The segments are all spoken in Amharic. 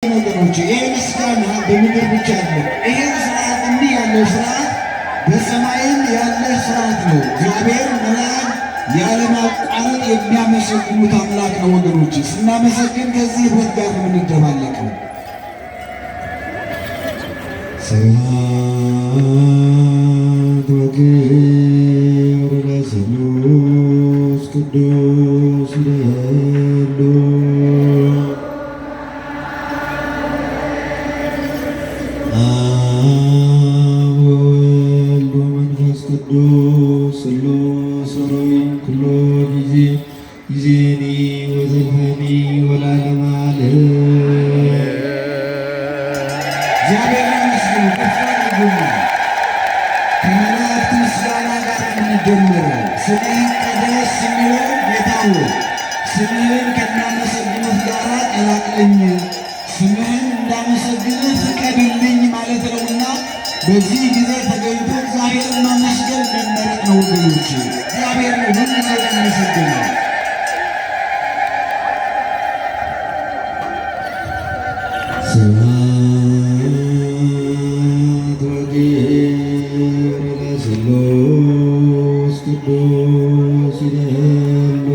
ወገኖች፣ ይህ ምስጋና በምድር ብቻ አይደለም። ይህን ስርዓት፣ እንዲህ ያለው ስርዓት በሰማይም ያለ ስርዓት ነው። እግዚአብሔር መላእክት ያለማቋረጥ የሚያመሰግኑት አምላክ ነው። ወገኖች፣ ስናመሰግን ከዚህ ህብረት ጋር ነው የምንደባለቀው። ስብሐት ወክብር ለስሉስ ቅዱስ ይደሉ። አብ ወወልድ ወመንፈስ ቅዱስ ስሉስ ኅሩይ ኩሎ ጊዜ ይእዜኒ ወዘልፈኒ ወለዓለመ ዓለም። እግዚአብሔር ይመስገን። ከፍ አድርጉና ከመላእክት ምስጋና ጋር የምንጀምረው ስምህ ይቀደስ የሚለው ጌታ ሆይ ስምህን ከሚያመሰግኑት ጋር ቀላቅለኝ፣ ስምህን እንዳመሰግንህ ፍቀድልኝ ማለት ነውና በዚህ ጊዜ ተገኝቶ እግዚአብሔርን ማመስገን መመረጥ ነው ወገኖች። እግዚአብሔር ነው ሁሉ ጊዜ የሚመሰገነው። ስብሐት ወክብር ለስሉስ ቅዱስ ይደሉ።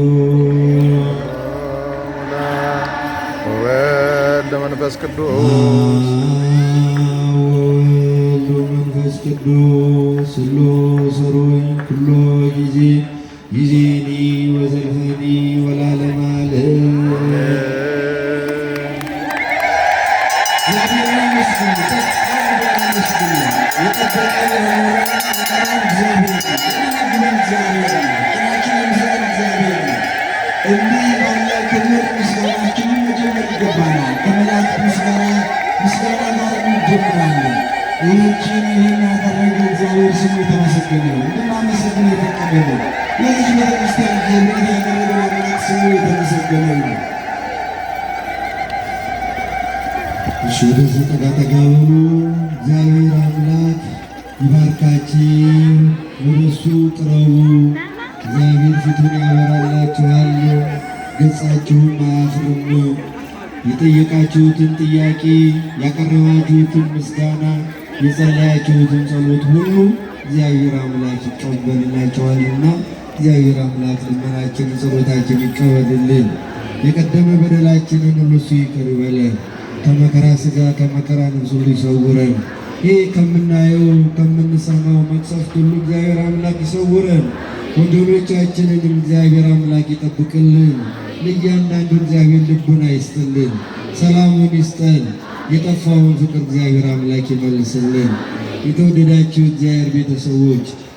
ወወልድ መንፈስ ቅዱስ። አብ ወወልድ ወመንፈስ ቅዱስ ስሉስ ኅሩይ ኩሎ ጊዜ ይእዜኒ ወዘልፈኒ ወለዓለመ ዓለም። እግዚአብሔር ይመስገን። ከፍ አድርገን አመስግኑ። የጠበቀን፣ ያኖረን፣ የጠራን እግዚአብሔር ነው። የሚመግበን እግዚአብሔር ነው። ጤናችን የሚሰጠን እግዚአብሔር ነው። እንዲህ ባለ ክብር ምስጋናችንን መጀመር ይገባናል። ከመላእክት ምስጋና ጋር እንጀምራለን። ይህን ያደረገ እግዚአብሔር ስሙ የተመሰገነ ነው። እንድናመሰግን የፈቀደልን፣ ለዚህ ቤተክርስቲያን ክብር ያደረገን አምላክ ስሙ የተመሰገነ ነው። እሺ፣ ወደዚህ ጠጋ ጠጋ በሉ። እግዚአብሔር አምላክ ይባርካችሁ። ወደ እሱ ቅረቡ። እግዚአብሔር ፊቱን ያበራላችኋል፣ ገጻችሁም አያፍርም። የጠየቃችሁትን ጥያቄ፣ ያቀረባችሁትን ምስጋና፣ የጸለያችሁትን ጸሎት ሁሉ እግዚአብሔር አምላክ ይቀበልላችኋልና እግዚአብሔር አምላክ ልመናችንን ጸሎታችንን ይቀበልልን። የቀደመ በደላችንን ሁሉ እሱ ይቅር ይበለን። ከመከራ ሥጋ ከመከራ ነፍስ ሁሉ ይሰውረን። ይህ ከምናየው ከምንሰማው መቅሰፍት ሁሉ እግዚአብሔር አምላክ ይሰውረን። ወገኖቻችንንም እግዚአብሔር አምላክ ይጠብቅልን። ለእያንዳንዱ እግዚአብሔር ልቡን አይስጥልን፣ ሰላሙን ይስጠን። የጠፋውን ፍቅር እግዚአብሔር አምላክ ይመልስልን። የተወደዳችሁ እግዚአብሔር ቤተሰቦች።